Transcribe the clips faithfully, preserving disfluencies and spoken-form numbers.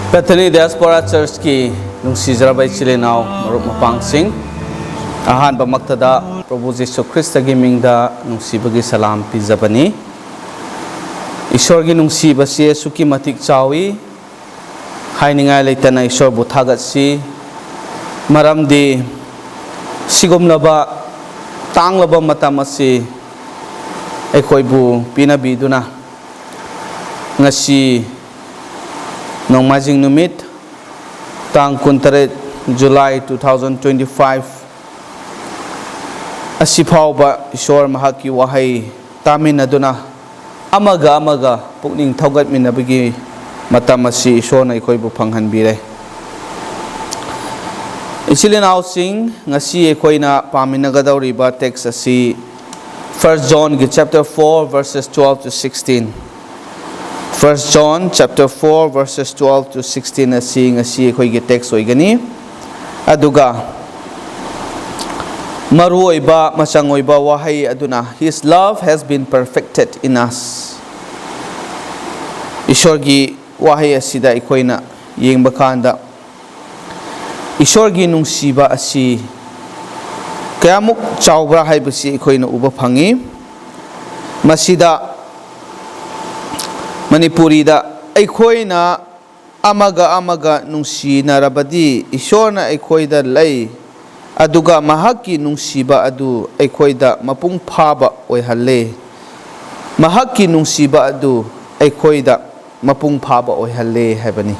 Bethany Diaspora Churchꯀꯤ ꯅꯨꯡꯁꯤꯖꯔꯕ ꯏꯆꯤꯜ ꯏꯅꯥꯎ, ꯃꯔꯨꯞ ꯃꯄꯥꯡꯁꯤꯡ, ꯑꯍꯥꯟꯕꯃꯛꯇꯗ ꯄ꯭ꯔꯚꯨ ꯖꯤꯁꯨ ꯈ꯭ꯔꯤꯁꯇꯒꯤ ꯃꯤꯡꯗ ꯅꯨꯡꯁꯤꯕꯒꯤ ꯁꯂꯥꯝ ꯄꯤꯖꯕꯅꯤ꯫ ꯏꯁꯣꯔꯒꯤ ꯅꯨꯡꯁꯤꯕꯁꯤ ꯑꯁꯨꯛꯀꯤ ꯃꯇꯤꯛ ꯆꯥꯎꯏ, ꯍꯥꯏꯅꯤꯡꯉꯥꯏ ꯂꯩꯇꯅ ꯏꯁꯣꯔꯕꯨ ꯊꯥꯒꯠꯁꯤ꯫ ꯃꯔꯝꯗꯤ ꯁꯤꯒꯨꯝꯂꯕ ꯇꯥꯡꯂꯕ ꯃꯇꯝ ꯑꯁꯤ ꯑꯩꯈꯣꯏꯕꯨ ꯄꯤꯅꯕꯤꯗꯨꯅ, ꯉꯁꯤ ꯅꯣꯡꯃꯥꯏꯖꯤꯡ ꯅꯨꯃꯤꯠ, ꯇꯥꯡ ꯀꯨꯟꯇꯔꯦꯠ July two thousand twenty five ꯑꯁꯤ ꯐꯥꯎꯕ ꯏꯁꯣꯔ ꯃꯍꯥꯛꯀꯤ ꯋꯥꯍꯩ ꯇꯥꯃꯤꯟꯅꯗꯨꯅ, ꯑꯃꯒ ꯑꯃꯒ ꯄꯨꯛꯅꯤꯡ ꯊꯧꯒꯠꯃꯤꯟꯅꯕꯒꯤ ꯃꯇꯝ ꯑꯁꯤ ꯏꯁꯣꯔꯅ ꯑꯩꯈꯣꯏꯕꯨ ꯐꯪꯍꯟꯕꯤꯔꯦ꯫ ꯏꯆꯤꯜ ꯏꯅꯥꯎꯁꯤꯡ, ꯉꯁꯤ ꯑꯩꯈꯣꯏꯅ ꯄꯥꯃꯤꯟꯅꯒꯗꯧꯔꯤꯕ text ꯑꯁꯤ First Johnꯒꯤ chapter four verses twelve to sixteen꯫ First John chapter four verses twelve to sixteen ꯑꯁꯤ ꯉꯁꯤ ꯑꯩꯈꯣꯏꯒꯤ text ꯑꯣꯏꯒꯅꯤ꯫ ꯑꯗꯨꯒ ꯃꯔꯨꯑꯣꯏꯕ, ꯃꯆꯪ ꯑꯣꯏꯕ ꯋꯥꯍꯩ ꯑꯗꯨꯅ, "His love has been perfected in us." ꯏꯁꯣꯔꯒꯤ ꯋꯥꯍꯩ ꯑꯁꯤꯗ ꯑꯩꯈꯣꯏꯅ ꯌꯦꯡꯕ ꯀꯥꯟꯗ, ꯏꯁꯣꯔꯒꯤ ꯅꯨꯡꯁꯤꯕ ꯑꯁꯤ ꯀꯌꯥꯃꯨꯛ ꯆꯥꯎꯕ꯭ꯔꯥ ꯍꯥꯏꯕꯁꯤ ꯑꯩꯈꯣꯏꯅ ꯎꯕ ꯐꯪꯉꯤ꯫ ꯃꯁꯤꯗ ꯃꯅꯤꯄꯨꯔꯤꯗ, "ꯑꯩꯈꯣꯏꯅ ꯑꯃꯒ ꯑꯃꯒ ꯅꯨꯡꯁꯤꯅꯔꯕꯗꯤ ꯏꯁꯣꯔꯅ ꯑꯩꯈꯣꯏꯗ ꯂꯩ, ꯑꯗꯨꯒ ꯃꯍꯥꯛꯀꯤ ꯅꯨꯡꯁꯤꯕ ꯑꯗꯨ ꯑꯩꯈꯣꯏꯗ ꯃꯄꯨꯡ ꯐꯥꯕ ꯑꯣꯏꯍꯜꯂꯦ꯫ ꯃꯍꯥꯛꯀꯤ ꯅꯨꯡꯁꯤꯕ ꯑꯗꯨ ꯑꯩꯈꯣꯏꯗ ꯃꯄꯨꯡ ꯐꯥꯕ ꯑꯣꯏꯍꯜꯂꯦ" ꯍꯥꯏꯕꯅꯤ꯫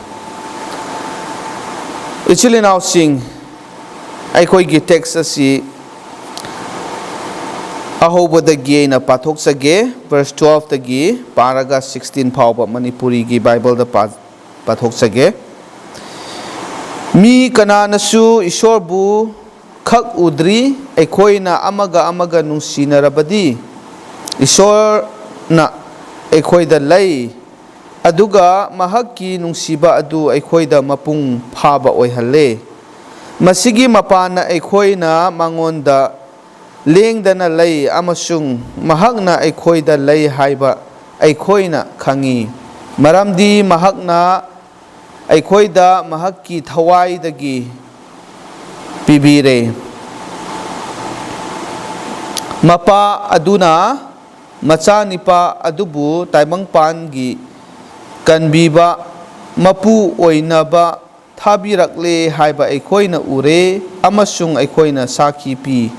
ꯏꯆꯤꯜ ꯏꯅꯥꯎꯁꯤꯡ, ꯑꯩꯈꯣꯏꯒꯤ text ꯑꯁꯤ ꯑꯍꯧꯕꯗꯒꯤ ꯑꯩꯅ ꯄꯥꯊꯣꯛꯆꯒꯦ, verse twelveꯇꯒꯤ ꯄꯥꯔꯒ sixteen ꯐꯥꯎꯕ ꯃꯅꯤꯄꯨꯔꯤꯒꯤ Bibleꯗ ꯄꯥ-, ꯄꯥꯊꯣꯛꯆꯒꯦ꯫ "ꯃꯤ ꯀꯅꯥꯅꯁꯨ ꯏꯁꯣꯔꯕꯨ ꯈꯛ ꯎꯗ꯭ꯔꯤ꯫ ꯑꯩꯈꯣꯏꯅ ꯑꯃꯒ ꯑꯃꯒ ꯅꯨꯡꯁꯤꯅꯔꯕꯗꯤ ꯏꯁꯣꯔꯅ ꯑꯩꯈꯣꯏꯗ ꯂꯩ, ꯑꯗꯨꯒ ꯃꯍꯥꯛꯀꯤ ꯅꯨꯡꯁꯤꯕ ꯑꯗꯨ ꯑꯩꯈꯣꯏꯗ ꯃꯄꯨꯡ ꯐꯥꯕ ꯑꯣꯏꯍꯜꯂꯦ꯫ ꯃꯁꯤꯒꯤ ꯃꯄꯥꯟꯅ ꯑꯩꯈꯣꯏꯅ ꯃꯉꯣꯟꯗ ꯂꯦꯡꯗꯅ ꯂꯩ ꯑꯃꯁꯨꯡ ꯃꯍꯥꯛꯅ ꯑꯩꯈꯣꯏꯗ ꯂꯩ ꯍꯥꯏꯕ ꯑꯩꯈꯣꯏꯅ ꯈꯪꯉꯤ, ꯃꯔꯝꯗꯤ ꯃꯍꯥꯛꯅ ꯑꯩꯈꯣꯏꯗ ꯃꯍꯥꯛꯀꯤ ꯊꯋꯥꯏꯗꯒꯤ ꯄꯤꯕꯤꯔꯦ꯫ ꯃꯄꯥ ꯑꯗꯨꯅ ꯃꯆꯥꯅꯤꯄꯥ ꯑꯗꯨꯕꯨ ꯇꯥꯏꯕꯪꯄꯥꯟꯒꯤ ꯀꯟꯕꯤꯕ ꯃꯄꯨ ꯑꯣꯏꯅꯕ ꯊꯥꯕꯤꯔꯛꯂꯦ ꯍꯥꯏꯕ ꯑꯩꯈꯣꯏꯅ ꯎꯔꯦ ꯑꯃꯁꯨꯡ ꯑꯩꯈꯣꯏꯅ ꯁꯥꯈꯤ ꯄꯤ꯫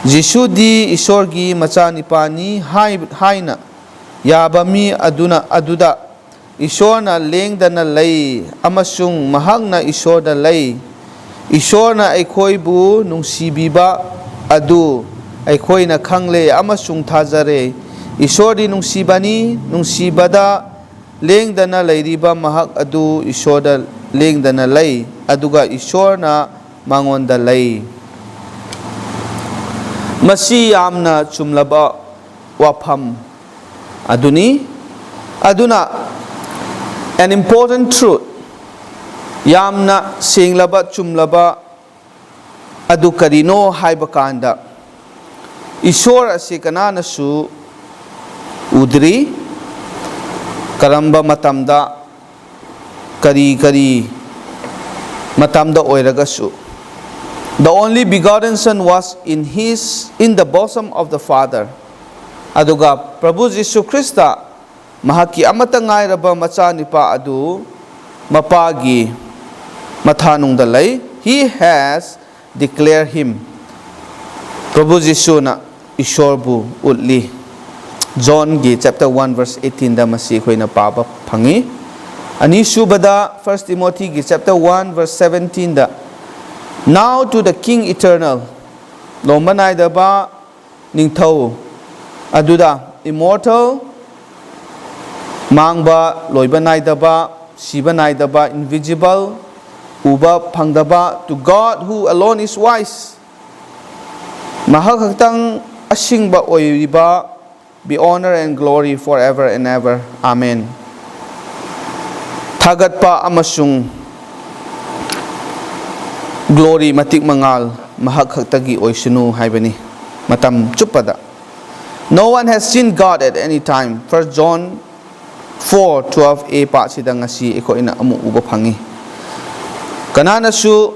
ꯖꯤꯁꯨꯗꯤ ꯏꯁꯣꯔꯒꯤ ꯃꯆꯥꯅꯤꯄꯥꯅꯤ ꯍꯥꯏ-, ꯍꯥꯏꯅ ꯌꯥꯕ ꯃꯤ ꯑꯗꯨꯅ, ꯑꯗꯨꯗ ꯏꯁꯣꯔꯅ ꯂꯦꯡꯗꯅ ꯂꯩ ꯑꯃꯁꯨꯡ ꯃꯍꯥꯛꯅ ꯏꯁꯣꯔꯗ ꯂꯩ꯫ ꯏꯁꯣꯔꯅ ꯑꯩꯈꯣꯏꯕꯨ ꯅꯨꯡꯁꯤꯕꯤꯕ ꯑꯗꯨ ꯑꯩꯈꯣꯏꯅ ꯈꯪꯂꯦ ꯑꯃꯁꯨꯡ ꯊꯥꯖꯔꯦ꯫ ꯏꯁꯣꯔꯗꯤ ꯅꯨꯡꯁꯤꯕꯅꯤ, ꯅꯨꯡꯁꯤꯕꯗ ꯂꯦꯡꯗꯅ ꯂꯩꯔꯤꯕ ꯃꯍꯥꯛ ꯑꯗꯨ ꯏꯁꯣꯔꯗ ꯂꯦꯡꯗꯅ ꯂꯩ, ꯑꯗꯨꯒ ꯏꯁꯣꯔꯅ ꯃꯉꯣꯟꯗ ꯂꯩ꯫ ꯃꯁꯤ ꯌꯥꯝꯅ ꯆꯨꯝꯂꯕ ꯋꯥꯐꯝ ꯑꯗꯨꯅꯤ꯫ ꯑꯗꯨꯅ, an important truth, ꯌꯥꯝꯅ ꯁꯦꯡꯂꯕ, ꯆꯨꯝꯂꯕ ꯑꯗꯨ ꯀꯔꯤꯅꯣ ꯍꯥꯏꯕ ꯀꯥꯟꯗ, ꯏꯁꯣꯔ ꯑꯁꯤ ꯀꯅꯥꯅꯁꯨ ꯎꯗ꯭ꯔꯤ꯫ ꯀꯔꯝꯕ ꯃꯇꯝꯗ, ꯀꯔꯤ ꯀꯔꯤ ꯃꯇꯝꯗ ꯑꯣꯏꯔꯒꯁꯨ, the only begotten Son was in his, in the bosom of the Father. ꯑꯗꯨꯒ ꯄ꯭ꯔꯚꯨ ꯖꯤꯁꯨ ꯈ꯭ꯔꯤꯁꯇ ꯃꯍꯥꯛꯀꯤ ꯑꯃꯠꯇ ꯉꯥꯏꯔꯕ ꯃꯆꯥꯅꯨꯄꯥ ꯑꯗꯨ ꯃꯄꯥꯒꯤ ꯃꯊꯥꯅꯨꯡꯗ ꯂꯩ꯫ He has declared him. ꯄ꯭ꯔꯚꯨ ꯖꯤꯁꯨꯅ ꯏꯁꯣꯔꯕꯨ ꯎꯠꯂꯤ꯫ ꯖꯣꯟꯒꯤ chapter one verse eighteen ꯗ ꯃꯁꯤ ꯑꯩꯈꯣꯏꯅ ꯄꯥꯕ ꯐꯪꯉꯤ꯫ ꯑꯅꯤꯁꯨꯕꯗ, First Timothy ꯒꯤ chapter one verse seventeen the, "Now to the King eternal," ꯂꯣꯝꯕ ꯅꯥꯏꯗꯕ ꯅꯤꯡꯊꯧ ꯑꯗꯨꯗ, immortal, ꯃꯥꯡꯕ, ꯂꯣꯏꯕ ꯅꯥꯏꯗꯕ, ꯁꯤꯕ ꯅꯥꯏꯗꯕ, invisible, ꯎꯕ ꯐꯪꯗꯕ, "To God who alone is wise," ꯃꯍꯥꯛ ꯈꯛꯇꯪ ꯑꯁꯤꯡꯕ ꯑꯣꯏꯔꯤꯕ, "be honor and glory forever and ever. Amen." ꯊꯥꯒꯠꯄ ꯑꯃꯁꯨꯡ glory, ꯃꯇꯤꯛ ꯃꯉꯥꯜ ꯃꯍꯥꯛ ꯈꯛꯇꯒꯤ ꯑꯣꯏꯁꯅꯨ ꯍꯥꯏꯕꯅꯤ, ꯃꯇꯝ ꯆꯨꯞꯄꯗ꯫ "No one has seen God at any time." First John four twelve A ꯄꯥꯠꯁꯤꯗ ꯉꯁꯤ ꯑꯩꯈꯣꯏꯅ ꯑꯃꯨꯛ ꯎꯕ ꯐꯪꯉꯤ꯫ ꯀꯅꯥꯅꯁꯨ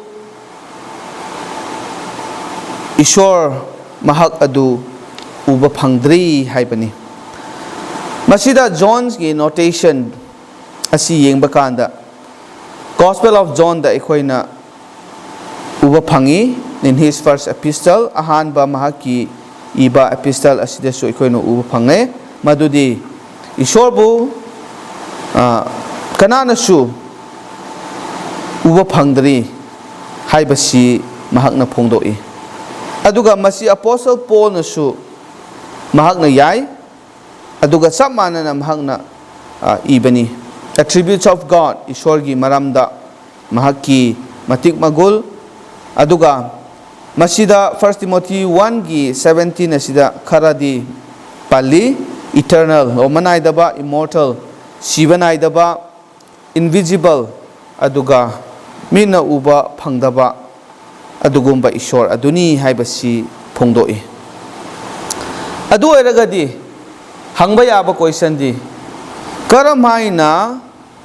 ꯏꯁꯣꯔ ꯃꯍꯥꯛ ꯑꯗꯨ ꯎꯕ ꯐꯪꯗ꯭ꯔꯤ ꯍꯥꯏꯕꯅꯤ꯫ ꯃꯁꯤꯗ ꯖꯣꯟꯒꯤ ꯅꯣꯇꯦꯁꯟ ꯑꯁꯤ ꯌꯦꯡꯕ ꯀꯥꯟꯗ, Gospel of Johnꯗ ꯑꯩꯈꯣꯏꯅ ꯎꯕ ꯐꯪꯉꯤ꯫ In his first epistle, ꯑꯍꯥꯟꯕ ꯃꯍꯥꯛꯀꯤ ꯏꯕ epistle ꯑꯁꯤꯗꯁꯨ ꯑꯩꯈꯣꯏꯅ ꯎꯕ ꯐꯪꯉꯦ꯫ ꯃꯗꯨꯗꯤ ꯏꯁꯣꯔꯕꯨ, ꯑ, ꯀꯅꯥꯅꯁꯨ ꯎꯕ ꯐꯪꯗ꯭ꯔꯤ ꯍꯥꯏꯕꯁꯤ ꯃꯍꯥꯛꯅ ꯐꯣꯡꯗꯣꯛꯏ꯫ ꯑꯗꯨꯒ ꯃꯁꯤ ꯑꯄꯣꯁꯇꯜ ꯄꯣꯜꯅꯁꯨ ꯃꯍꯥꯛꯅ ꯌꯥꯏ꯫ ꯑꯗꯨꯒ ꯆꯞ ꯃꯥꯟꯅꯅ ꯃꯍꯥꯛꯅ, ꯑ, ꯏꯕꯅꯤ꯫ Attributes of God, ꯏꯁꯣꯔꯒꯤ ꯃꯔꯝꯗ ꯃꯍꯥꯛꯀꯤ ꯃꯇꯤꯛ ꯃꯒꯨꯜ꯫ ꯑꯗꯨꯒ ꯃꯁꯤꯗ First Timothy oneꯒꯤ seventeen ꯑꯁꯤꯗ ꯈꯔꯗꯤ ꯄꯜꯂꯤ꯫ Eternal, ꯂꯣꯝꯕ ꯅꯥꯏꯗꯕ, immortal, ꯁꯤꯕ ꯅꯥꯏꯗꯕ, invisible, ꯑꯗꯨꯒ ꯃꯤꯠꯅ ꯎꯕ ꯐꯪꯗꯕ ꯑꯗꯨꯒꯨꯝꯕ ꯏꯁꯣꯔ ꯑꯗꯨꯅꯤ ꯍꯥꯏꯕꯁꯤ ꯐꯣꯡꯗꯣꯛꯏ꯫ ꯑꯗꯨ ꯑꯣꯏꯔꯒꯗꯤ ꯍꯪꯕ ꯌꯥꯕ questionꯗꯤ, ꯀꯔꯝ ꯍꯥꯏꯅ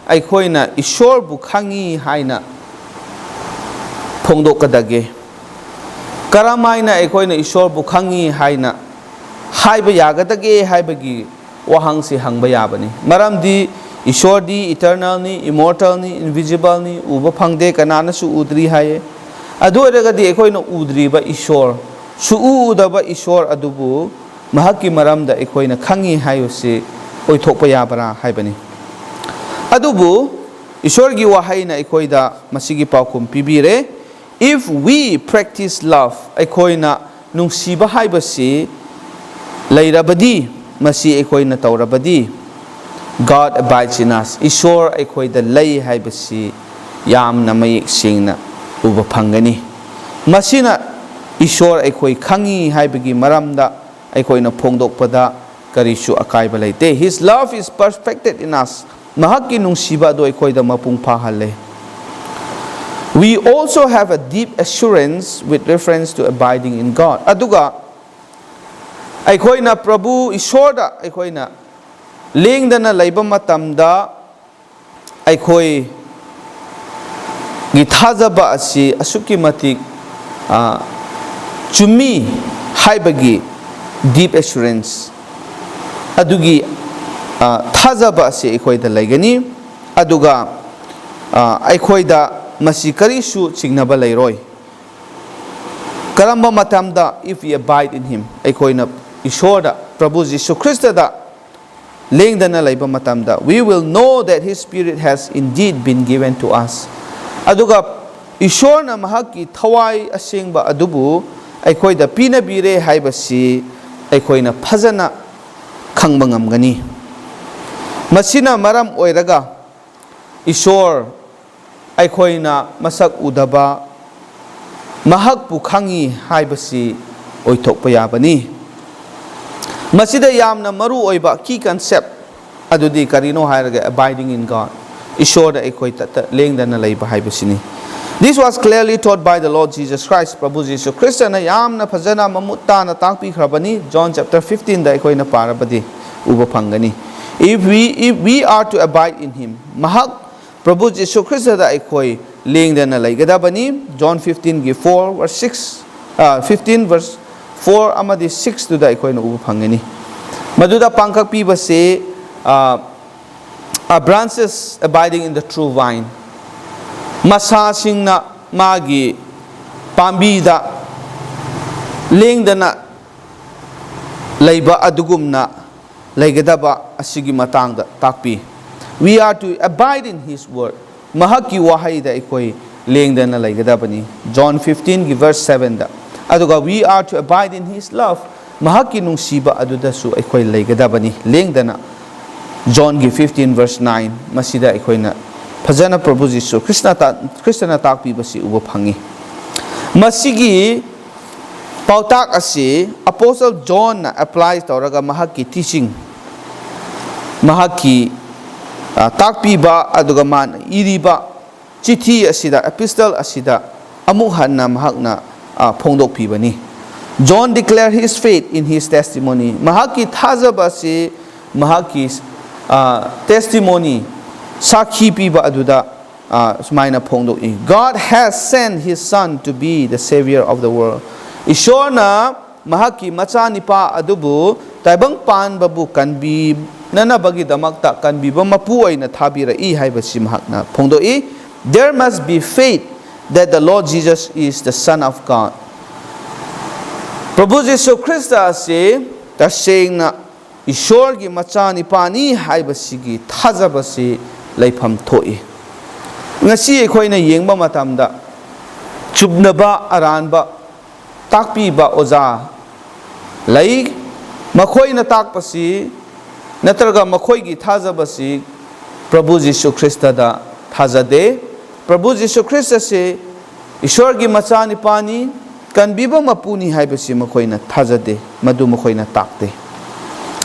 ꯑꯩꯈꯣꯏꯅ ꯏꯁꯣꯔꯕꯨ ꯈꯪꯉꯤ ꯍꯥꯏꯅ ꯐꯣꯡꯗꯣꯛꯀꯗꯒꯦ? ꯀꯔꯝ ꯍꯥꯏꯅ ꯑꯩꯈꯣꯏꯅ ꯏꯁꯣꯔꯕꯨ ꯈꯪꯉꯤ ꯍꯥꯏꯅ ꯍꯥꯏꯕ ꯌꯥꯒꯗꯒꯦ ꯍꯥꯏꯕꯒꯤ ꯋꯥꯍꯪꯁꯤ ꯍꯪꯕ ꯌꯥꯕꯅꯤ꯫ ꯃꯔꯝꯗꯤ ꯏꯁꯣꯔꯗꯤ eternalꯅꯤ, immortalꯅꯤ, invisibleꯅꯤ, ꯎꯕ ꯐꯪꯗꯦ, ꯀꯅꯥꯅꯁꯨ ꯎꯗ꯭ꯔꯤ ꯍꯥꯏꯌꯦ꯫ ꯑꯗꯨ ꯑꯣꯏꯔꯒꯗꯤ ꯑꯩꯈꯣꯏꯅ ꯎꯗ꯭ꯔꯤꯕ ꯏꯁꯣꯔ, ꯁꯨꯛꯎ ꯎꯗꯕ ꯏꯁꯣꯔ ꯑꯗꯨꯕꯨ ꯃꯍꯥꯛꯀꯤ ꯃꯔꯝꯗ ꯑꯩꯈꯣꯏꯅ ꯈꯪꯉꯤ ꯍꯥꯏꯕꯁꯤ ꯑꯣꯏꯊꯣꯛꯄ ꯌꯥꯕ꯭ꯔꯥ ꯍꯥꯏꯕꯅꯤ꯫ ꯑꯗꯨꯕꯨ ꯏꯁꯣꯔꯒꯤ ꯋꯥꯍꯩꯅ ꯑꯩꯈꯣꯏꯗ ꯃꯁꯤꯒꯤ ꯄꯥꯎꯈꯨꯝ ꯄꯤꯕꯤꯔꯦ꯫ If we practice love, ꯑꯩꯈꯣꯏꯅ ꯅꯨꯡꯁꯤꯕ ꯍꯥꯏꯕꯁꯤ ꯂꯩꯔꯕꯗꯤ, ꯃꯁꯤ ꯑꯩꯈꯣꯏꯅ ꯇꯧꯔꯕꯗꯤ, God abides in us, ꯏꯁꯣꯔ ꯑꯩꯈꯣꯏꯗ ꯂꯩ ꯍꯥꯏꯕꯁꯤ ꯌꯥꯝꯅ ꯃꯌꯦꯛ ꯁꯦꯡꯅ ꯎꯕ ꯐꯪꯒꯅꯤ꯫ ꯃꯁꯤꯅ ꯏꯁꯣꯔ ꯑꯩꯈꯣꯏ ꯈꯪꯉꯤ ꯍꯥꯏꯕꯒꯤ ꯃꯔꯝꯗ ꯑꯩꯈꯣꯏꯅ ꯐꯣꯡꯗꯣꯛꯄꯗ ꯀꯔꯤꯁꯨ ꯑꯀꯥꯏꯕ ꯂꯩꯇꯦ꯫ His love is perfected in us, ꯃꯍꯥꯛꯀꯤ ꯅꯨꯡꯁꯤꯕ ꯑꯗꯨ ꯑꯩꯈꯣꯏꯗ ꯃꯄꯨꯡ ꯐꯥꯍꯜꯂꯦ꯫ We also have a deep assurance with reference to abiding in God. ꯑꯗꯨꯒ ꯑꯩꯈꯣꯏꯅ ꯄ꯭ꯔꯚꯨ ꯏꯁꯣꯔꯗ ꯑꯩꯈꯣꯏꯅ ꯂꯦꯡꯗꯅ ꯂꯩꯕ ꯃꯇꯝꯗ ꯑꯩꯈꯣꯏꯒꯤ ꯊꯥꯖꯕ ꯑꯁꯤ ꯑꯁꯨꯛꯀꯤ ꯃꯇꯤꯛ, ꯑ, ꯆꯨꯝꯃꯤ ꯍꯥꯏꯕꯒꯤ deep assurance ꯑꯗꯨꯒꯤ, ꯑ, ꯊꯥꯖꯕ ꯑꯁꯤ ꯑꯩꯈꯣꯏꯗ ꯂꯩꯒꯅꯤ꯫ ꯑꯗꯨꯒ, ꯑ, ꯑꯩꯈꯣꯏꯗ ꯃꯁꯤ ꯀꯔꯤꯁꯨ ꯆꯤꯡꯅꯕ ꯂꯩꯔꯣꯏ꯫ ꯀꯔꯝꯕ ꯃꯇꯝꯗ? If we abide in him, ꯑꯩꯈꯣꯏꯅ ꯏꯁꯣꯔꯗ, ꯄ꯭ꯔꯚꯨ ꯖꯤꯁꯨ ꯈ꯭ꯔꯤꯁꯇꯗ ꯂꯦꯡꯗꯅ ꯂꯩꯕ ꯃꯇꯝꯗ, we will know that his spirit has indeed been given to us. ꯑꯗꯨꯒ ꯏꯁꯣꯔꯅ ꯃꯍꯥꯛꯀꯤ ꯊꯋꯥꯏ ꯑꯁꯦꯡꯕ ꯑꯗꯨꯕꯨ ꯑꯩꯈꯣꯏꯗ ꯄꯤꯅꯕꯤꯔꯦ ꯍꯥꯏꯕꯁꯤ ꯑꯩꯈꯣꯏꯅ ꯐꯖꯅ ꯈꯪꯕ ꯉꯝꯒꯅꯤ꯫ ꯃꯁꯤꯅ ꯃꯔꯝ ꯑꯣꯏꯔꯒ ꯏꯁꯣꯔ ꯑꯩꯈꯣꯏꯅ ꯃꯁꯛ ꯎꯗꯕ ꯃꯍꯥꯛꯄꯨ ꯈꯪꯉꯤ ꯍꯥꯏꯕꯁꯤ ꯑꯣꯏꯊꯣꯛꯄ ꯌꯥꯕꯅꯤ꯫ ꯃꯁꯤꯗ ꯌꯥꯝꯅ ꯃꯔꯨ ꯑꯣꯏꯕ key concept ꯑꯗꯨꯗꯤ ꯀꯔꯤꯅꯣ ꯍꯥꯏꯔꯒ, abiding in God, ꯏꯁꯣꯔꯗ ꯑꯩꯈꯣꯏ ꯇꯠꯇ ꯂꯦꯡꯗꯅ ꯂꯩꯕ ꯍꯥꯏꯕꯁꯤꯅꯤ꯫ This was clearly taught by the Lord Jesus Christ. ꯄ꯭ꯔꯚꯨ ꯖꯤꯁꯨ ꯈ꯭ꯔꯤꯁꯇꯅ ꯌꯥꯝꯅ ꯐꯖꯅ ꯃꯃꯨꯠ ꯇꯥꯅ ꯇꯥꯛꯄꯤꯈ꯭ꯔꯕꯅꯤ꯫ John chapter fifteenꯗ ꯑꯩꯈꯣꯏꯅ ꯄꯥꯔꯕꯗꯤ ꯎꯕ ꯐꯪꯒꯅꯤ꯫ If we, if we are to abide in him, ꯃꯍꯥꯛ, ꯄ꯭ꯔꯚꯨ ꯖꯤꯁꯨ ꯈ꯭ꯔꯤꯁꯇꯗ ꯑꯩꯈꯣꯏ ꯂꯦꯡꯗꯅ ꯂꯩꯒꯗꯕꯅꯤ꯫ John fifteenꯒꯤ four verse six, ꯑ, fifteen verse four ꯑꯃꯗꯤ sixꯇꯨꯗ ꯑꯩꯈꯣꯏꯅ ꯎꯕ ꯐꯪꯒꯅꯤ꯫ ꯃꯗꯨꯗ ꯄꯥꯡꯈꯛ ꯄꯤꯕꯁꯦ, ꯑ, "A branches abiding in the true vine", ꯃꯁꯥꯁꯤꯡꯅ ꯃꯥꯒꯤ ꯄꯥꯝꯕꯤꯗ ꯂꯦꯡꯗꯅ ꯂꯩꯕ ꯑꯗꯨꯒꯨꯝꯅ ꯂꯩꯒꯗꯕ ꯑꯁꯤꯒꯤ ꯃꯇꯥꯡꯗ ꯇꯥꯛꯄꯤ꯫ We are to abide in his word. ꯃꯍꯥꯛꯀꯤ ꯋꯥꯍꯩꯗ ꯑꯩꯈꯣꯏ ꯂꯦꯡꯗꯅ ꯂꯩꯒꯗꯕꯅꯤ, John fifteenꯒꯤ verse sevenꯗ꯫ ꯑꯗꯨꯒ "We are to abide in his love", ꯃꯍꯥꯛꯀꯤ ꯅꯨꯡꯁꯤꯕ ꯑꯗꯨꯗꯁꯨ ꯑꯩꯈꯣꯏ ꯂꯩꯒꯗꯕꯅꯤ ꯂꯦꯡꯗꯅ, Johnꯒꯤ fifteen verse nine꯫ ꯃꯁꯤꯗ ꯑꯩꯈꯣꯏꯅ ꯐꯖꯅ ꯄ꯭ꯔꯚꯨ ꯖꯤꯁꯨ ꯈ꯭ꯔꯤꯁꯇꯅ ꯇꯥ-, ꯈ꯭ꯔꯤꯁꯇꯅ ꯇꯥꯛꯄꯤꯕꯁꯤ ꯎꯕ ꯐꯪꯉꯤ꯫ ꯃꯁꯤꯒꯤ ꯄꯥꯎꯇꯥꯛ ꯑꯁꯤ Apostle Johnꯅ apply ꯇꯧꯔꯒ ꯃꯍꯥꯛꯀꯤ teaching, ꯃꯍꯥꯛꯀꯤ, ꯑ, ꯇꯥꯛꯄꯤꯕ, ꯑꯗꯨꯒ ꯃꯥꯅ ꯏꯔꯤꯕ ꯆꯤꯊꯤ ꯑꯁꯤꯗ, epistle ꯑꯁꯤꯗ ꯑꯃꯨꯛ ꯍꯟꯅ ꯃꯍꯥꯛꯅ, ꯑ, ꯐꯣꯡꯗꯣꯛꯄꯤꯕꯅꯤ꯫ John declare his faith in his testimony. ꯃꯍꯥꯛꯀꯤ ꯊꯥꯖꯕ ꯑꯁꯤ ꯃꯍꯥꯛꯀꯤ testimony, ꯁꯥꯈꯤ ꯄꯤꯕ ꯑꯗꯨꯗ ꯁꯨꯃꯥꯏꯅ ꯐꯣꯡꯗꯣꯛꯏ, "God has sent his son to be the savior of the world." ꯏꯁꯣꯔꯅ ꯃꯍꯥꯛꯀꯤ ꯃꯆꯥꯅꯤꯄꯥ ꯑꯗꯨꯕꯨ ꯇꯥꯏꯕꯪ ꯄꯥꯟꯕꯕꯨ ꯀꯟꯕꯤꯅꯅꯕꯒꯤꯗꯃꯛꯇ ꯀꯟꯕꯤꯕ ꯃꯄꯨ ꯑꯣꯏꯅ ꯊꯥꯕꯤꯔꯛꯏ ꯍꯥꯏꯕꯁꯤ ꯃꯍꯥꯛꯅ ꯐꯣꯡꯗꯣꯛꯏ꯫ "There must be faith that the Lord Jesus is the Son of God." Prabhu Jisu Christ ꯑꯁꯤ ꯇꯁꯦꯡꯅ ꯏꯁꯣꯔꯒꯤ ꯃꯆꯥꯅꯤꯄꯥꯅꯤ ꯍꯥꯏꯕꯁꯤꯒꯤ ꯊꯥꯖꯕꯁꯤ ꯂꯩꯐꯝ ꯊꯣꯛꯏ꯫ ꯉꯁꯤ ꯑꯩꯈꯣꯏꯅ ꯌꯦꯡꯕ ꯃꯇꯝꯗ ꯆꯨꯝꯅꯕ ꯑꯔꯥꯟꯕ ꯇꯥꯛꯄꯤꯕ ꯑꯣꯖꯥ ꯂꯩ꯫ ꯃꯈꯣꯏꯅ ꯇꯥꯛꯄꯁꯤ ꯅꯠꯇ꯭ꯔꯒ ꯃꯈꯣꯏꯒꯤ ꯊꯥꯖꯕꯁꯤ ꯄ꯭ꯔꯚꯨ ꯖꯤꯁꯨ ꯈ꯭ꯔꯤꯁꯇꯗ ꯊꯥꯖꯗꯦ꯫ ꯄ꯭ꯔꯚꯨ ꯖꯤꯁꯨ ꯈ꯭ꯔꯤꯁꯇꯁꯤ ꯏꯁꯣꯔꯒꯤ ꯃꯆꯥꯅꯤꯄꯥꯅꯤ, ꯀꯟꯕꯤꯕ ꯃꯄꯨꯅꯤ ꯍꯥꯏꯕꯁꯤ ꯃꯈꯣꯏꯅ ꯊꯥꯖꯗꯦ, ꯃꯗꯨ ꯃꯈꯣꯏꯅ ꯇꯥꯛꯇꯦ꯫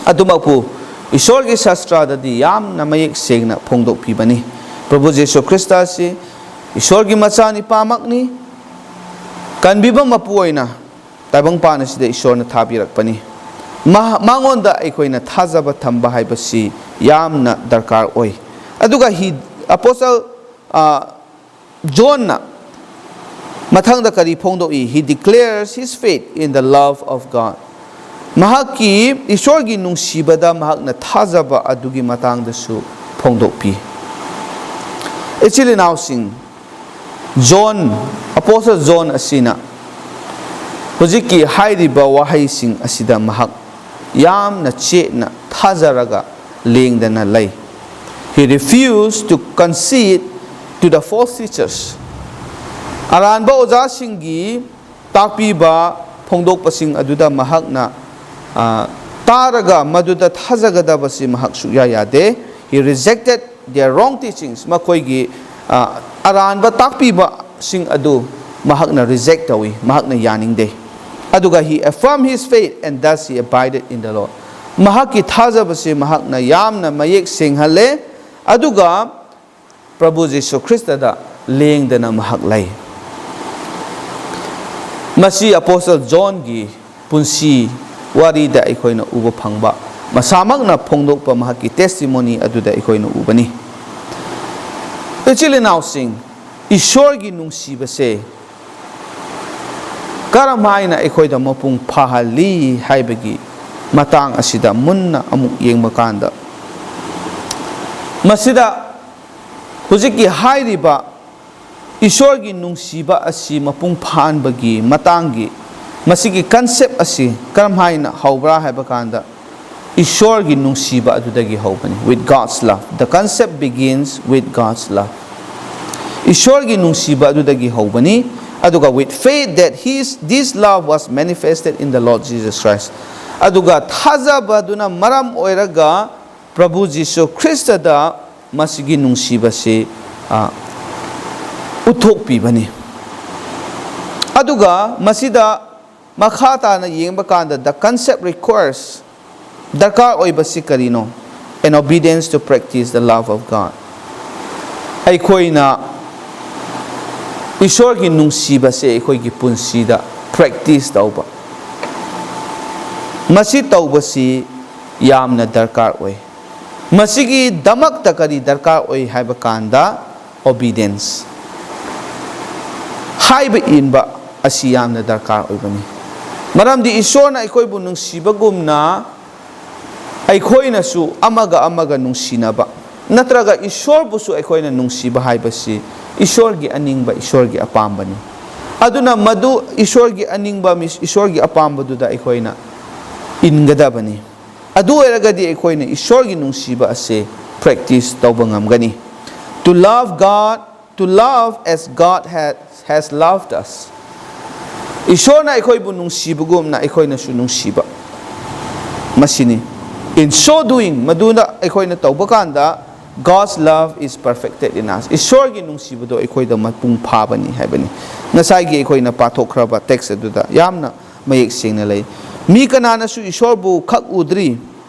ꯑꯗꯨꯃꯛꯄꯨ ꯏꯁꯣꯔꯒꯤ ꯁꯥꯁꯇ꯭ꯔꯗꯗꯤ ꯌꯥꯝꯅ ꯃꯌꯦꯛ ꯁꯦꯡꯅ ꯐꯣꯡꯗꯣꯛꯄꯤꯕꯅꯤ꯫ ꯄ꯭ꯔꯚꯨ ꯖꯤꯁꯨ ꯈ꯭ꯔꯤꯁꯇ ꯑꯁꯤ ꯏꯁꯣꯔꯒꯤ ꯃꯆꯥꯅꯤꯄꯥꯃꯛꯅꯤ, ꯀꯟꯕꯤꯕ ꯃꯄꯨ ꯑꯣꯏꯅ ꯇꯥꯏꯕꯪꯄꯥꯟ ꯑꯁꯤꯗ ꯏꯁꯣꯔꯅ ꯊꯥꯕꯤꯔꯛꯄꯅꯤ꯫ ꯃꯥ-, ꯃꯉꯣꯟꯗ ꯑꯩꯈꯣꯏꯅ ꯊꯥꯖꯕ ꯊꯝꯕ ꯍꯥꯏꯕꯁꯤ ꯌꯥꯝꯅ ꯗꯔꯀꯥꯔ ꯑꯣꯏ꯫ ꯑꯗꯨꯒ he, apostle, ꯑ, ꯖꯣꯟꯅ ꯃꯊꯪꯗ ꯀꯔꯤ ꯐꯣꯡꯗꯣꯛꯏ? He declares his faith in the love of God. ꯃꯍꯥꯛꯀꯤ ꯏꯁꯣꯔꯒꯤ ꯅꯨꯡꯁꯤꯕꯗ ꯃꯍꯥꯛꯅ ꯊꯥꯖꯕ ꯑꯗꯨꯒꯤ ꯃꯇꯥꯡꯗꯁꯨ ꯐꯣꯡꯗꯣꯛꯄꯤ꯫ ꯏꯆꯤꯜ ꯏꯅꯥꯎꯁꯤꯡ, ꯖꯣꯟ, ꯑꯄꯣꯁꯇꯜ ꯖꯣꯟ ꯑꯁꯤꯅ ꯍꯧꯖꯤꯛꯀꯤ ꯍꯥꯏꯔꯤꯕ ꯋꯥꯍꯩꯁꯤꯡ ꯑꯁꯤꯗ ꯃꯍꯥꯛ ꯌꯥꯝꯅ ꯆꯦꯠꯅ ꯊꯥꯖꯔꯒ ꯂꯦꯡꯗꯅ ꯂꯩ꯫ He refused to concede to the false teachers. ꯑꯔꯥꯟꯕ ꯑꯣꯖꯥꯁꯤꯡꯒꯤ ꯇꯥꯛꯄꯤꯕ ꯐꯣꯡꯗꯣꯛꯄꯁꯤꯡ ꯑꯗꯨꯗ ꯃꯍꯥꯛꯅ, ꯑ, ꯇꯥꯔꯒ ꯃꯗꯨꯗ ꯊꯥꯖꯒꯗꯕꯁꯤ ꯃꯍꯥꯛ ꯁꯨꯛꯌꯥ ꯌꯥꯗꯦ꯫ He rejected their wrong teachings. ꯃꯈꯣꯏꯒꯤ, ꯑ, ꯑꯔꯥꯟꯕ ꯇꯥꯛꯄꯤꯕꯁꯤꯡ ꯑꯗꯨ ꯃꯍꯥꯛꯅ reject ꯇꯧꯏ, ꯃꯍꯥꯛꯅ ꯌꯥꯅꯤꯡꯗꯦ꯫ ꯑꯗꯨꯒ he affirmed his faith and thus he abided in the Lord. ꯃꯍꯥꯛꯀꯤ ꯊꯥꯖꯕꯁꯤ ꯃꯍꯥꯛꯅ ꯌꯥꯝꯅ ꯃꯌꯦꯛ ꯁꯦꯡꯍꯜꯂꯦ, ꯑꯗꯨꯒ ꯄ꯭ꯔꯚꯨ ꯖꯤꯁꯨ ꯈ꯭ꯔꯤꯁꯇꯗ ꯂꯦꯡꯗꯅ ꯃꯍꯥꯛ ꯂꯩ꯫ ꯃꯁꯤ ꯑꯄꯣꯁꯇꯜ ꯖꯣꯟꯒꯤ ꯄꯨꯟꯁꯤ ꯋꯥꯔꯤꯗ ꯑꯩꯈꯣꯏꯅ ꯎꯕ ꯐꯪꯕ ꯃꯁꯥꯃꯛꯅ ꯐꯣꯡꯗꯣꯛꯄ ꯃꯍꯥꯛꯀꯤ testimony ꯑꯗꯨꯗ ꯑꯩꯈꯣꯏꯅ ꯎꯕꯅꯤ꯫ ꯏꯆꯤꯜ ꯏꯅꯥꯎꯁꯤꯡ, ꯏꯁꯣꯔꯒꯤ ꯅꯨꯡꯁꯤꯕꯁꯦ ꯀꯔꯝ ꯍꯥꯏꯅ ꯑꯩꯈꯣꯏꯗ ꯃꯄꯨꯡ ꯐꯥꯍꯜꯂꯤ ꯍꯥꯏꯕꯒꯤ ꯃꯇꯥꯡ ꯑꯁꯤꯗ ꯃꯨꯟꯅ ꯑꯃꯨꯛ ꯌꯦꯡꯕ ꯀꯥꯟꯗ, ꯃꯁꯤꯗ ꯍꯧꯖꯤꯛꯀꯤ ꯍꯥꯏꯔꯤꯕ ꯏꯁꯣꯔꯒꯤ ꯅꯨꯡꯁꯤꯕ ꯑꯁꯤ ꯃꯄꯨꯡ ꯐꯥꯍꯟꯕꯒꯤ ꯃꯇꯥꯡꯒꯤ ꯃꯁꯤꯒꯤ concept ꯑꯁꯤ ꯀꯔꯝ ꯍꯥꯏꯅ ꯍꯧꯕ꯭ꯔꯥ ꯍꯥꯏꯕ ꯀꯥꯟꯗ, ꯏꯁꯣꯔꯒꯤ ꯅꯨꯡꯁꯤꯕ ꯑꯗꯨꯗꯒꯤ ꯍꯧꯕꯅꯤ꯫ With God's love. The concept begins with God's love. ꯏꯁꯣꯔꯒꯤ ꯅꯨꯡꯁꯤꯕ ꯑꯗꯨꯗꯒꯤ ꯍꯧꯕꯅꯤ꯫ ꯑꯗꯨꯒ with faith that his, this love was manifested in the Lord Jesus Christ. ꯑꯗꯨꯒ ꯊꯥꯖꯕꯗꯨꯅ ꯃꯔꯝ ꯑꯣꯏꯔꯒ ꯄ꯭ꯔꯚꯨ ꯖꯤꯁꯨ ꯈ꯭ꯔꯤꯁꯇꯗ ꯃꯁꯤꯒꯤ ꯅꯨꯡꯁꯤꯕꯁꯤ, ꯑ, ꯎꯠꯊꯣꯛꯄꯤꯕꯅꯤ꯫ ꯑꯗꯨꯒ ꯃꯁꯤꯗ ꯃꯈꯥ ꯇꯥꯅ ꯌꯦꯡꯕ ꯀꯥꯟꯗ, the concept requires, ꯗꯔꯀꯥꯔ ꯑꯣꯏꯕꯁꯤ ꯀꯔꯤꯅꯣ? An obedience to practice the love of God. ꯑꯩꯈꯣꯏꯅ ꯏꯁꯣꯔꯒꯤ ꯅꯨꯡꯁꯤꯕꯁꯦ ꯑꯩꯈꯣꯏꯒꯤ ꯄꯨꯟꯁꯤꯗ practice ꯇꯧꯕ, ꯃꯁꯤ ꯇꯧꯕꯁꯤ ꯌꯥꯝꯅ ꯗꯔꯀꯥꯔ ꯑꯣꯏ꯫ ꯃꯁꯤꯒꯤꯗꯃꯛꯇ ꯀꯔꯤ ꯗꯔꯀꯥꯔ ꯑꯣꯏ ꯍꯥꯏꯕ ꯀꯥꯟꯗ, obedience, ꯍꯥꯏꯕ ꯏꯟꯕ ꯑꯁꯤ ꯌꯥꯝꯅ ꯗꯔꯀꯥꯔ ꯑꯣꯏꯕꯅꯤ꯫ ꯃꯔꯝꯗꯤ ꯏꯁꯣꯔꯅ ꯑꯩꯈꯣꯏꯕꯨ ꯅꯨꯡꯁꯤꯕꯒꯨꯝꯅ ꯑꯩꯈꯣꯏꯅꯁꯨ ꯑꯃꯒ ꯑꯃꯒ ꯅꯨꯡꯁꯤꯅꯕ, ꯅꯠꯇ꯭ꯔꯒ ꯏꯁꯣꯔꯕꯨꯁꯨ ꯑꯩꯈꯣꯏꯅ ꯅꯨꯡꯁꯤꯕ ꯍꯥꯏꯕꯁꯤ ꯏꯁꯣꯔꯒꯤ ꯑꯅꯤꯡꯕ, ꯏꯁꯣꯔꯒꯤ ꯑꯄꯥꯝꯕꯅꯤ꯫ ꯑꯗꯨꯅ ꯃꯗꯨ ꯏꯁꯣꯔꯒꯤ ꯑꯅꯤꯡꯕ, ꯃꯤꯁ-, ꯏꯁꯣꯔꯒꯤ ꯑꯄꯥꯝꯕꯗꯨꯗ ꯑꯩꯈꯣꯏꯅ ꯏꯟꯒꯗꯕꯅꯤ꯫ ꯑꯗꯨ ꯑꯣꯏꯔꯒꯗꯤ ꯑꯩꯈꯣꯏꯅ ꯏꯁꯣꯔꯒꯤ ꯅꯨꯡꯁꯤꯕ ꯑꯁꯦ practice ꯇꯧꯕ ꯉꯝꯒꯅꯤ꯫ To love God, to love as God has, has loved us. ꯏꯁꯣꯔꯅ ꯑꯩꯈꯣꯏꯕꯨ ꯅꯨꯡꯁꯤꯕꯒꯨꯝꯅ ꯑꯩꯈꯣꯏꯅꯁꯨ ꯅꯨꯡꯁꯤꯕ꯫ ꯃꯁꯤꯅꯤ꯫ In so doing, ꯃꯗꯨꯅ ꯑꯩꯈꯣꯏꯅ ꯇꯧꯕ ꯀꯥꯟꯗ, God's love is perfected in us. ꯏꯁꯣꯔꯒꯤ ꯅꯨꯡꯁꯤꯕꯗꯣ ꯑꯩꯈꯣꯏꯗ ꯃꯄꯨꯡ ꯐꯥꯕꯅꯤ ꯍꯥꯏꯕꯅꯤ꯫ ꯉꯁꯥꯏꯒꯤ ꯑꯩꯈꯣꯏꯅ ꯄꯥꯊꯣꯛꯈ꯭ꯔꯕ text ꯑꯗꯨꯗ ꯌꯥꯝꯅ ꯃꯌꯦꯛ ꯁꯦꯡꯅ ꯂꯩ꯫ "ꯃꯤ ꯀꯅꯥꯅꯁꯨ ꯏꯁꯣꯔꯕꯨ ꯈꯛ ꯎꯗ꯭ꯔꯤ꯫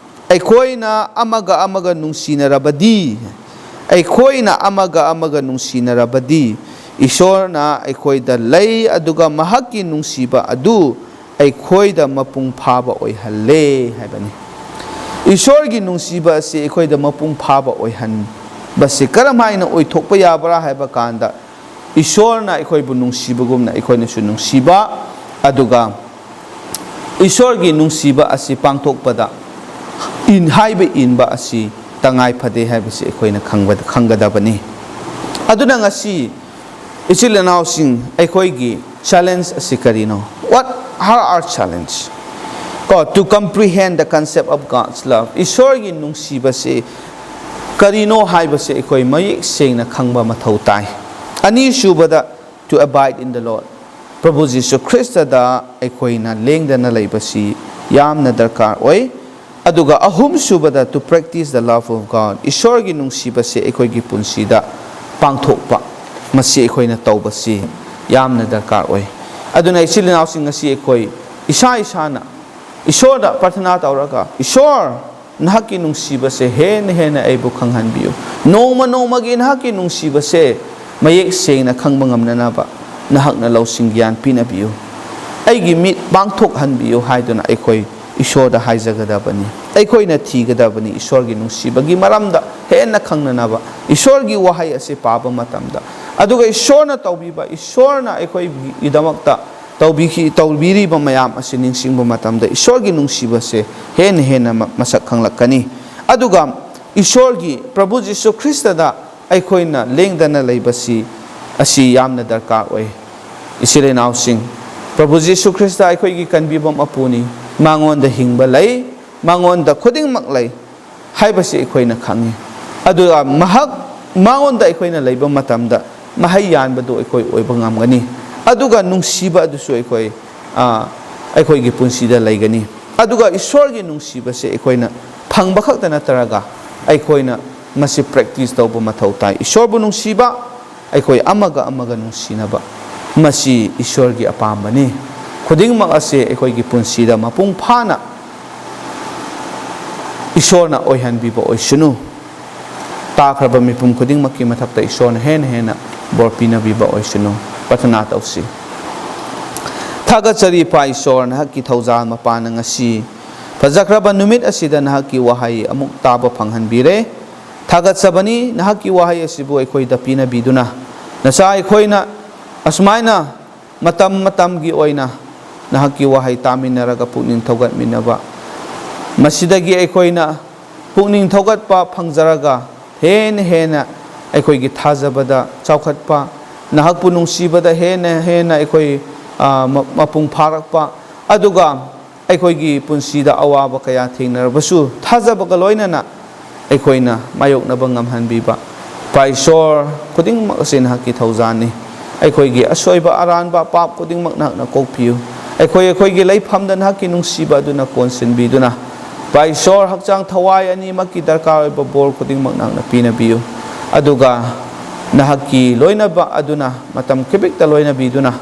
ꯑꯩꯈꯣꯏꯅ ꯑꯃꯒ ꯑꯃꯒ ꯅꯨꯡꯁꯤꯅꯔꯕꯗꯤ, ꯑꯩꯈꯣꯏꯅ ꯑꯃꯒ ꯑꯃꯒ ꯅꯨꯡꯁꯤꯅꯔꯕꯗꯤ, ꯏꯁꯣꯔꯅ ꯑꯩꯈꯣꯏꯗ ꯂꯩ, ꯑꯗꯨꯒ ꯃꯍꯥꯛꯀꯤ ꯅꯨꯡꯁꯤꯕ ꯑꯗꯨ ꯑꯩꯈꯣꯏꯗ ꯃꯄꯨꯡ ꯐꯥꯕ ꯑꯣꯏꯍꯜꯂꯦ" ꯍꯥꯏꯕꯅꯤ꯫ ꯏꯁꯣꯔꯒꯤ ꯅꯨꯡꯁꯤꯕ ꯑꯁꯤ ꯑꯩꯈꯣꯏꯗ ꯃꯄꯨꯡ ꯐꯥꯕ ꯑꯣꯏꯍꯟꯕꯁꯤ ꯀꯔꯝ ꯍꯥꯏꯅ ꯑꯣꯏꯊꯣꯛꯄ ꯌꯥꯕ꯭ꯔꯥ ꯍꯥꯏꯕ ꯀꯥꯟꯗ, ꯏꯁꯣꯔꯅ ꯑꯩꯈꯣꯏꯕꯨ ꯅꯨꯡꯁꯤꯕꯒꯨꯝꯅ ꯑꯩꯈꯣꯏꯅꯁꯨ ꯅꯨꯡꯁꯤꯕ, ꯑꯗꯨꯒ ꯏꯁꯣꯔꯒꯤ ꯅꯨꯡꯁꯤꯕ ꯑꯁꯤ ꯄꯥꯡꯊꯣꯛꯄꯗ ꯏꯟ-, ꯍꯥꯏꯕ ꯏꯟꯕ ꯑꯁꯤ ꯇꯉꯥꯏ ꯐꯗꯦ ꯍꯥꯏꯕꯁꯤ ꯑꯩꯈꯣꯏꯅ ꯈꯪꯕ-, ꯈꯪꯒꯗꯕꯅꯤ꯫ ꯑꯗꯨꯅ ꯉꯁꯤ ꯏꯆꯤꯜ ꯏꯅꯥꯎꯁꯤꯡ, ꯑꯩꯈꯣꯏꯒꯤ challenge ꯑꯁꯤ ꯀꯔꯤꯅꯣ? What are our challenge? ꯀꯣ, to comprehend the concept of God's love. ꯏꯁꯣꯔꯒꯤ ꯅꯨꯡꯁꯤꯕꯁꯤ ꯀꯔꯤꯅꯣ ꯍꯥꯏꯕꯁꯤ ꯑꯩꯈꯣꯏ ꯃꯌꯦꯛ ꯁꯦꯡꯅ ꯈꯪꯕ ꯃꯊꯧ ꯇꯥꯏ꯫ ꯑꯅꯤꯁꯨꯕꯗ, to abide in the Lord. ꯄ꯭ꯔꯚꯨ ꯖꯤꯁꯨ ꯈ꯭ꯔꯤꯁꯇꯗ ꯑꯩꯈꯣꯏꯅ ꯂꯦꯡꯗꯅ ꯂꯩꯕꯁꯤ ꯌꯥꯝꯅ ꯗꯔꯀꯥꯔ ꯑꯣꯏ꯫ ꯑꯗꯨꯒ ꯑꯍꯨꯝꯁꯨꯕꯗ, to practice the love of God. ꯏꯁꯣꯔꯒꯤ ꯅꯨꯡꯁꯤꯕꯁꯦ ꯑꯩꯈꯣꯏꯒꯤ ꯄꯨꯟꯁꯤꯗ ꯄꯥꯡꯊꯣꯛꯄ, ꯃꯁꯤ ꯑꯩꯈꯣꯏꯅ ꯇꯧꯕꯁꯤ ꯌꯥꯝꯅ ꯗꯔꯀꯥꯔ ꯑꯣꯏ꯫ ꯑꯗꯨꯅ ꯏꯆꯤꯜ ꯏꯅꯥꯎꯁꯤꯡ, ꯉꯁꯤ ꯑꯩꯈꯣꯏ ꯏꯁꯥ ꯏꯁꯥꯅ ꯏꯁꯣꯔꯗ ꯄ꯭ꯔꯊꯅꯥ ꯇꯧꯔꯒ, "ꯏꯁꯣꯔ, ꯅꯍꯥꯛꯀꯤ ꯅꯨꯡꯁꯤꯕꯁꯦ ꯍꯦꯟꯅ ꯍꯦꯟꯅ ꯑꯩꯕꯨ ꯈꯪꯍꯟꯕꯤꯌꯨ꯫ ꯅꯣꯡꯃ ꯅꯣꯡꯃꯒꯤ ꯅꯍꯥꯛꯀꯤ ꯅꯨꯡꯁꯤꯕꯁꯦ ꯃꯌꯦꯛ ꯁꯦꯡꯅ ꯈꯪꯕ ꯉꯝꯅꯅꯕ ꯅꯍꯥꯛꯅ ꯂꯧꯁꯤꯡ ꯒ꯭ꯌꯥꯟ ꯄꯤꯅꯕꯤꯌꯨ꯫ ꯑꯩꯒꯤ ꯃꯤꯠ ꯄꯥꯡꯊꯣꯛꯍꯟꯕꯤꯌꯨ" ꯍꯥꯏꯗꯨꯅ ꯑꯩꯈꯣꯏ ꯏꯁꯣꯔꯗ ꯍꯥꯏꯖꯒꯗꯕꯅꯤ꯫ ꯑꯩꯈꯣꯏꯅ ꯊꯤꯒꯗꯕꯅꯤ ꯏꯁꯣꯔꯒꯤ ꯅꯨꯡꯁꯤꯕꯒꯤ ꯃꯔꯝꯗ ꯍꯦꯟꯅ ꯈꯪꯅꯅꯕ, ꯏꯁꯣꯔꯒꯤ ꯋꯥꯍꯩ ꯑꯁꯤ ꯄꯥꯕ ꯃꯇꯝꯗ꯫ ꯑꯗꯨꯒ ꯏꯁꯣꯔꯅ ꯇꯧꯕꯤꯕ, ꯏꯁꯣꯔꯅ ꯑꯩꯈꯣꯏꯒꯤꯗꯃꯛꯇ ꯇꯧꯕꯤꯈꯤ-, ꯇꯧꯕꯤꯔꯤꯕ ꯃꯌꯥꯝ ꯑꯁꯤ ꯅꯤꯡꯁꯤꯡꯕ ꯃꯇꯝꯗ ꯏꯁꯣꯔꯒꯤ ꯅꯨꯡꯁꯤꯕꯁꯦ ꯍꯦꯟꯅ ꯍꯦꯟꯅ ꯃ-, ꯃꯁꯛ ꯈꯪꯂꯛꯀꯅꯤ꯫ ꯑꯗꯨꯒ ꯏꯁꯣꯔꯒꯤ, ꯄ꯭ꯔꯚꯨ ꯖꯤꯁꯨ ꯈ꯭ꯔꯤꯁꯇꯗ ꯑꯩꯈꯣꯏꯅ ꯂꯦꯡꯗꯅ ꯂꯩꯕꯁꯤ, ꯑꯁꯤ ꯌꯥꯝꯅ ꯗꯔꯀꯥꯔ ꯑꯣꯏ꯫ ꯏꯆꯤꯜ ꯏꯅꯥꯎꯁꯤꯡ, ꯄ꯭ꯔꯚꯨ ꯖꯤꯁꯨ ꯈ꯭ꯔꯤꯁꯇ ꯑꯩꯈꯣꯏꯒꯤ ꯀꯟꯕꯤꯕ ꯃꯄꯨꯅꯤ꯫ ꯃꯉꯣꯟꯗ ꯍꯤꯡꯕ ꯂꯩ, ꯃꯉꯣꯟꯗ ꯈꯨꯗꯤꯡꯃꯛ ꯂꯩ ꯍꯥꯏꯕꯁꯤ ꯑꯩꯈꯣꯏꯅ ꯈꯪꯉꯤ꯫ ꯑꯗꯨꯒ ꯃꯍꯥꯛ, ꯃꯉꯣꯟꯗ ꯑꯩꯈꯣꯏꯅ ꯂꯩꯕ ꯃꯇꯝꯗ ꯃꯍꯩ ꯌꯥꯟꯕꯗꯨ ꯑꯩꯈꯣꯏ ꯑꯣꯏꯕ ꯉꯝꯒꯅꯤ꯫ ꯑꯗꯨꯒ ꯅꯨꯡꯁꯤꯕ ꯑꯗꯨꯁꯨ ꯑꯩꯈꯣꯏ, ꯑ, ꯑꯩꯈꯣꯏꯒꯤ ꯄꯨꯟꯁꯤꯗ ꯂꯩꯒꯅꯤ꯫ ꯑꯗꯨꯒ ꯏꯁꯣꯔꯒꯤ ꯅꯨꯡꯁꯤꯕꯁꯦ ꯑꯩꯈꯣꯏꯅ ꯐꯪꯕ ꯈꯛꯇ ꯅꯠꯇ꯭ꯔꯒ ꯑꯩꯈꯣꯏꯅ ꯃꯁꯤ practice ꯇꯧꯕ ꯃꯊꯧ ꯇꯥꯏ꯫ ꯏꯁꯣꯔꯕꯨ ꯅꯨꯡꯁꯤꯕ, ꯑꯩꯈꯣꯏ ꯑꯃꯒ ꯑꯃꯒ ꯅꯨꯡꯁꯤꯅꯕ, ꯃꯁꯤ ꯏꯁꯣꯔꯒꯤ ꯑꯄꯥꯝꯕꯅꯤ꯫ ꯈꯨꯗꯤꯡꯃꯛ ꯑꯁꯦ ꯑꯩꯈꯣꯏꯒꯤ ꯄꯨꯟꯁꯤꯗ ꯃꯄꯨꯡ ꯐꯥꯅ ꯏꯁꯣꯔꯅ ꯑꯣꯏꯍꯟꯕꯤꯕ ꯑꯣꯏꯁꯅꯨ꯫ ꯇꯥꯈ꯭ꯔꯕ ꯃꯤꯄꯨꯝ ꯈꯨꯗꯤꯡꯃꯛꯀꯤ ꯃꯊꯛꯇ ꯏꯁꯣꯔꯅ ꯍꯦꯟꯅ ꯍꯦꯟꯅ ꯕꯣꯔ ꯄꯤꯅꯕꯤꯕ ꯑꯣꯏꯁꯅꯨ꯫ ꯄ꯭ꯔꯊꯅꯥ ꯇꯧꯁꯤ꯫ ꯊꯥꯒꯠꯆꯔꯤ ꯏꯄꯥ ꯏꯁꯣꯔ, ꯅꯍꯥꯛꯀꯤ ꯊꯧꯖꯥꯜ ꯃꯄꯥꯟꯅ ꯉꯁꯤ ꯐꯖꯈ꯭ꯔꯕ ꯅꯨꯃꯤꯠ ꯑꯁꯤꯗ ꯅꯍꯥꯛꯀꯤ ꯋꯥꯍꯩ ꯑꯃꯨꯛ ꯇꯥꯕ ꯐꯪꯍꯟꯕꯤꯔꯦ꯫ ꯊꯥꯒꯠꯆꯕꯅꯤ, ꯅꯍꯥꯛꯀꯤ ꯋꯥꯍꯩ ꯑꯁꯤꯕꯨ ꯑꯩꯈꯣꯏꯗ ꯄꯤꯅꯕꯤꯗꯨꯅ꯫ ꯅꯆꯥ ꯑꯩꯈꯣꯏꯅ ꯑꯁꯨꯃꯥꯏꯅ ꯃꯇꯝ ꯃꯇꯝꯒꯤ ꯑꯣꯏꯅ ꯅꯍꯥꯛꯀꯤ ꯋꯥꯍꯩ ꯇꯥꯃꯤꯟꯅꯔꯒ ꯄꯨꯛꯅꯤꯡ ꯊꯧꯒꯠꯃꯤꯟꯅꯕ, ꯃꯁꯤꯗꯒꯤ ꯑꯩꯈꯣꯏꯅ ꯄꯨꯛꯅꯤꯡ ꯊꯧꯒꯠꯄ ꯐꯪꯖꯔꯒ ꯍꯦꯟꯅ ꯍꯦꯟꯅ ꯑꯩꯈꯣꯏꯒꯤ ꯊꯥꯖꯕꯗ ꯆꯥꯎꯈꯠꯄ, ꯅꯍꯥꯛꯄꯨ ꯅꯨꯡꯁꯤꯕꯗ ꯍꯦꯟꯅ ꯍꯦꯟꯅ ꯑꯩꯈꯣꯏ, ꯑ, ꯃ-, ꯃꯄꯨꯡ ꯐꯥꯔꯛꯄ, ꯑꯗꯨꯒ ꯑꯩꯈꯣꯏꯒꯤ ꯄꯨꯟꯁꯤꯗ ꯑꯋꯥꯕ ꯀꯌꯥ ꯊꯦꯡꯅꯔꯕꯁꯨ ꯊꯥꯖꯕꯒ ꯂꯣꯏꯅꯅ ꯑꯩꯈꯣꯏꯅ ꯃꯥꯌꯣꯛꯅꯕ ꯉꯝꯍꯟꯕꯤꯕ꯫ ꯏꯄꯥ ꯏꯁꯣꯔ, ꯈꯨꯗꯤꯡꯃꯛ ꯑꯁꯤ ꯅꯍꯥꯛꯀꯤ ꯊꯧꯖꯥꯜꯅꯤ꯫ ꯑꯩꯈꯣꯏꯒꯤ ꯑꯁꯣꯏꯕ ꯑꯔꯥꯟꯕ ꯄꯥꯞ ꯈꯨꯗꯤꯡꯃꯛ ꯅꯍꯥꯛꯅ ꯀꯣꯛꯄꯤꯌꯨ꯫ ꯑꯩꯈꯣꯏ ꯑꯩꯈꯣꯏꯒꯤ ꯂꯩꯐꯝꯗ ꯅꯍꯥꯛꯀꯤ ꯅꯨꯡꯁꯤꯕ ꯑꯗꯨꯅ ꯀꯣꯟꯁꯤꯟꯕꯤꯗꯨꯅ, ꯏꯄꯥ ꯏꯁꯣꯔ, ꯍꯛꯆꯥꯡ ꯊꯋꯥꯏ ꯑꯅꯤꯃꯛꯀꯤ ꯗꯔꯀꯥꯔ ꯑꯣꯏꯕ ꯕꯣꯔ ꯈꯨꯗꯤꯡꯃꯛ ꯅꯍꯥꯛꯅ ꯄꯤꯅꯕꯤꯌꯨ꯫ ꯑꯗꯨꯒ ꯅꯍꯥꯛꯀꯤ ꯂꯣꯏꯅꯕ ꯑꯗꯨꯅ ꯃꯇꯝ ꯈꯤꯕꯤꯛꯇ ꯂꯣꯏꯅꯕꯤꯗꯨꯅ,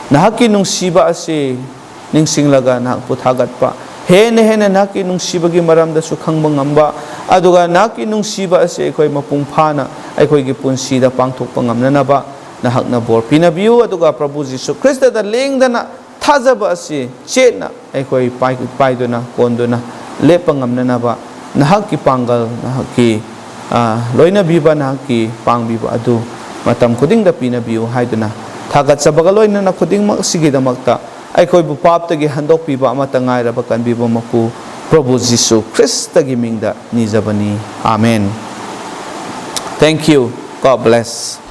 ꯅꯍꯥꯛꯀꯤ ꯅꯨꯡꯁꯤꯕ ꯑꯁꯤ ꯅꯤꯡꯁꯤꯡꯂꯒ ꯅꯍꯥꯛꯄꯨ ꯊꯥꯒꯠꯄ, ꯍꯦꯟꯅ ꯍꯦꯟꯅ ꯅꯍꯥꯛꯀꯤ ꯅꯨꯡꯁꯤꯕꯒꯤ ꯃꯔꯝꯗꯁꯨ ꯈꯪꯕ ꯉꯝꯕ, ꯑꯗꯨꯒ ꯅꯍꯥꯛꯀꯤ ꯅꯨꯡꯁꯤꯕ ꯑꯁꯤ ꯑꯩꯈꯣꯏ ꯃꯄꯨꯡ ꯐꯥꯅ ꯑꯩꯈꯣꯏꯒꯤ ꯄꯨꯟꯁꯤꯗ ꯄꯥꯡꯊꯣꯛꯄ ꯉꯝꯅꯅꯕ ꯅꯍꯥꯛꯅ ꯕꯣꯔ ꯄꯤꯅꯕꯤꯌꯨ꯫ ꯑꯗꯨꯒ ꯄ꯭ꯔꯚꯨ ꯖꯤꯁꯨ ꯈ꯭ꯔꯤꯁꯇꯗ ꯂꯦꯡꯗꯅ ꯊꯥꯖꯕ ꯑꯁꯤ ꯆꯦꯠꯅ ꯑꯩꯈꯣꯏ ꯄꯥꯏ-, ꯄꯥꯏꯗꯨꯅ ꯀꯣꯟꯗꯨꯅ ꯂꯦꯞꯄ ꯉꯝꯅꯅꯕ ꯅꯍꯥꯛꯀꯤ ꯄꯥꯡꯒꯜ, ꯅꯍꯥꯛꯀꯤ, ꯑ, ꯂꯣꯏꯅꯕꯤꯕ, ꯅꯍꯥꯛꯀꯤ ꯄꯥꯡꯕꯤꯕ ꯑꯗꯨ ꯃꯇꯝ ꯈꯨꯗꯤꯡꯗ ꯄꯤꯅꯕꯤꯌꯨ ꯍꯥꯏꯗꯨꯅ ꯊꯥꯒꯠꯆꯕꯒ ꯂꯣꯏꯅꯅ ꯈꯨꯗꯤꯡꯃꯛ ꯑꯁꯤꯒꯤꯗꯃꯛꯇ ꯑꯩꯈꯣꯏꯕꯨ ꯄꯥꯞꯇꯒꯤ ꯍꯟꯗꯣꯛꯄꯤꯕ ꯑꯃꯠꯇ ꯉꯥꯏꯔꯕ ꯀꯟꯕꯤꯕ ꯃꯄꯨ ꯄ꯭ꯔꯚꯨ ꯖꯤꯁꯨ ꯈ꯭ꯔꯤꯁꯇꯒꯤ ꯃꯤꯡꯗ ꯅꯤꯖꯕꯅꯤ꯫ ꯑꯥꯃꯦꯟ꯫ Thank you. God bless.